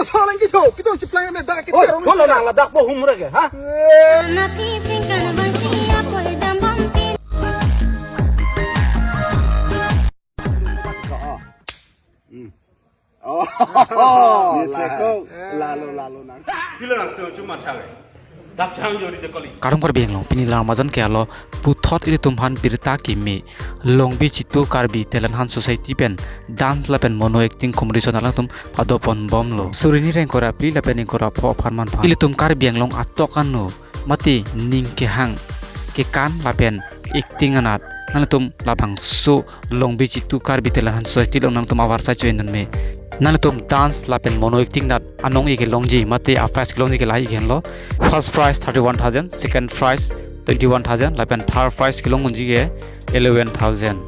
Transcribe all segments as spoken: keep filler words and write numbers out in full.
Salang kito, kito chiplang na dak kito. Oi, kolo nang ladak po humre ke, ha? Naphi singkan bangsi apoi dambom pin. Oh. Hmm. Oh. Ni la. Teko. Lalo, lalo nang. Pilo nang tu cuma cawek. Dak chang jori de kali. Kardom Karbi Anglong, pini la Ramadan ke alo puthot ilitum aphan birta kimi Longbi Chitu Karbi Talent Hunt Society pen dance lapen mono acting competition alangtum padopon bomlo. Suri ni ingkoi ra phli lapen ingkoi ra pho apharman aphan ilitum Karbi Anglong atok anu mate ning kehang kekan lapen acting anat nanglitum labangso Longbi Chitu Karbi Talent Hunt Society along nanglitum avarsai cho-en dunme. Nanglitum dance lapen mono acting anat anong-e kelongji mate a-prize kelongji ke lahai henlo. First prize thirty-one thousand, second prize twenty-one thousand, lapen third prize kelong unji ke eleven thousand.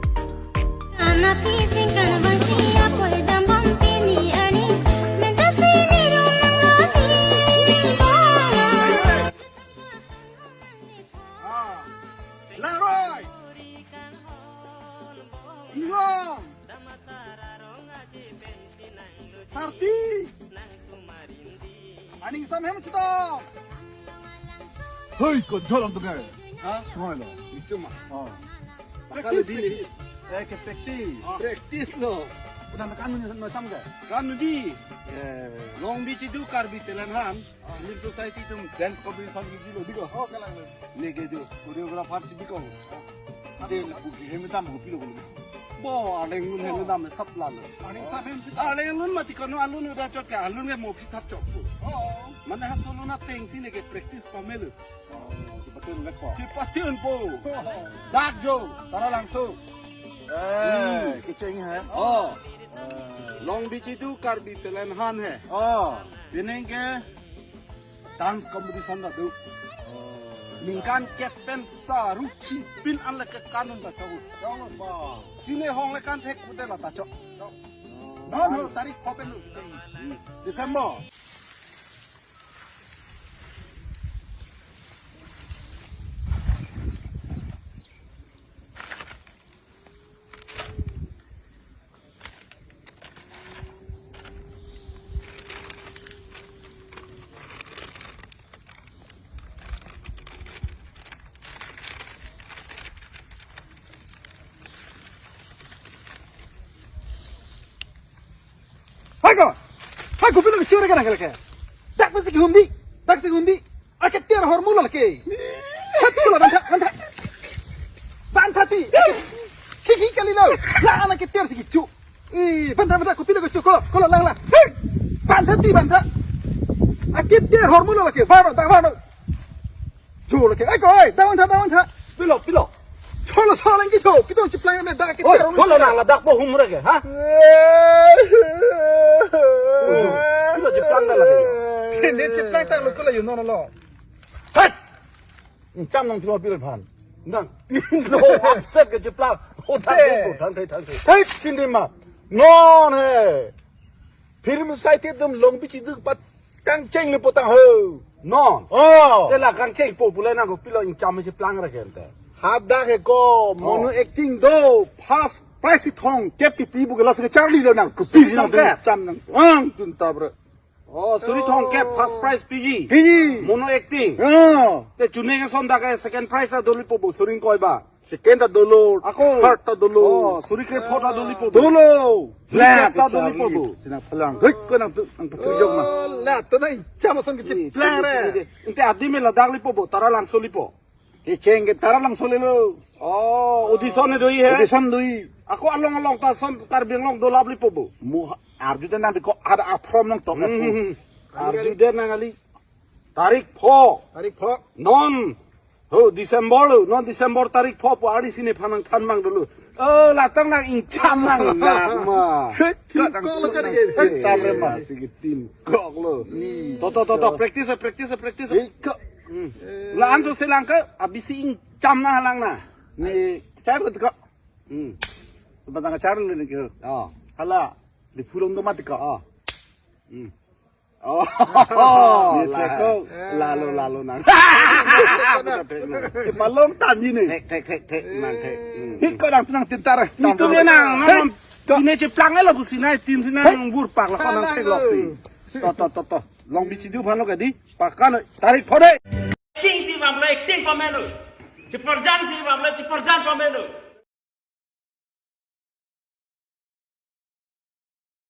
Ah. Laroi. Inglong. Sarti. Aning sam hem chito. Hoi, kon jolong tu kai. Ha? Ngoi lo. Itu mah. Oh. Practice, practice. Eh, ke practice. Oh. Practice lo. Udah makan punya sama sama kai? Kan di. Eh, Longbi Chitu Karbi Talent Hunt. Lim society atum dance competition ke dilo diko. Oh, kalang lo. Neke jo choreographer si diko. Ante lapu ke hem dam ho pilo ko. Bo, alenglun hem dam sap lalo. Aning sap hem si. Alenglun mati kono alun udah chot ke alun ke mo phithap chot pu. Oh. Mane ha solo na tengsi neke practice pamelo. Oh, chepatun mek po. Chepatun po. Oh. Dak jo, Taralangso. Eh, hmm. Kecheng hai. Oh. Eh. Longbi Chitu Karbi Talent Hunt hai. Oh. Pining ke dance competition ta do. Oh. Ningkan kep pen sar ruchi pin an le kekan un ta chau. Chau ba. Chini hong le kan thek kute la ta chau. Chau. Oh. Non ho tarik pho pen. Hmm. December. Hai ko, hai ko, pilo kechur kan lake. Dak pasti kehum di, dak si hum di. Aketer hormu lake. Hat ko bantha, bantha. Bantha ti. Kiki kali lo. La anak keter si kichu. Eh, bantha, bantha, kopi lo kechu, kolo, kolo, lang, lang. Hei! Bantha ti, bantha. Aketer hormu lake. Varo, dak varo. Jor ke, eh, ko, eh, dawan tha, dawan tha. Pilo, pilo. Cholo, cholo, lagi cho. Kita chiplang na dak ke. Oi, cholo, nang ladak po humre ke, ha? Ujo, pilo chiplang na lagi. Ini chiplang ta lo ko la yun no lo. Hai. Cham nang pilo pilo phan. Nang. Lo upset ke chiplang. Oh, thang thei, thang thei, thang thei. Hai, kindi ma. Non he. Film society atum Longbi Chitu pat kangcheng le potang ho. Non. Oh. Te la kangcheng po pule nang ko pilo ingcham si plang ra kente. Hadak he ko mono acting do. First prize thong kep kipi bu ke la se charli lo nang ko pi nang ke cham nang. Ang tun ta bre. Oh, suri thong kep first prize piji. Piji. Mono acting. Oh. Te chuneng ason dak ke second prize ta doli po bu suri ingkoi ba. Second ta dolo, ako. Third ta dolo. Oh, suri krepho ta doli po. Dolo. Suri krepho ta doli po. Sina phalang. Hei, ko nang tu, nang pachuri jok na. Oh, la, to nai, chama son ke chiplang re. Inte adim me ladak lipo bo, Taralangso lipo. Kecheng ke Taralangso lelo. Oh, audition do-i he. Audition do-i. Ako along along ta son Karbi Anglong dolap lipo bo. Mo arju den nang ko ada a-form nang tok. Hmm, hmm, hmm. Arju den nang kali. Tarik pho. Tarik pho. Non. Ho, December lo. Non December tarik pho pu ari sini phanang than mang dulu. Oh, latang nang ingcham nang nang ma. Tin kok lo kan ye. Tam re ma si tin kok lo. Hmm. To, to, to, to. Practice, practice, practice. Iko. Hmm. La anso selang ke abisi ingcham na lang na. Ni chai ro ko. Hmm. Batang char ni ke. Oh. Hala. Di pulong do mati ko. Oh. Hmm. Oh, ni la. Teko. Lalo, lalo nang. Palong tan ni ne. Thek, thek, thek, thek, nang thek. Hmm. Hik ko nang tenang tintar. Itu dia nang, nang. Hik. Ini chiplang lo bu sinai, tim sinai, nang burpak la ko nang thek lok si. To, to, to, to. Long bichidu aphan lo ke di. Paka noi. Tarik pho dei. Acting si vamlo, acting pamelo. Cheparjan si vamlo, cheparjan pamelo.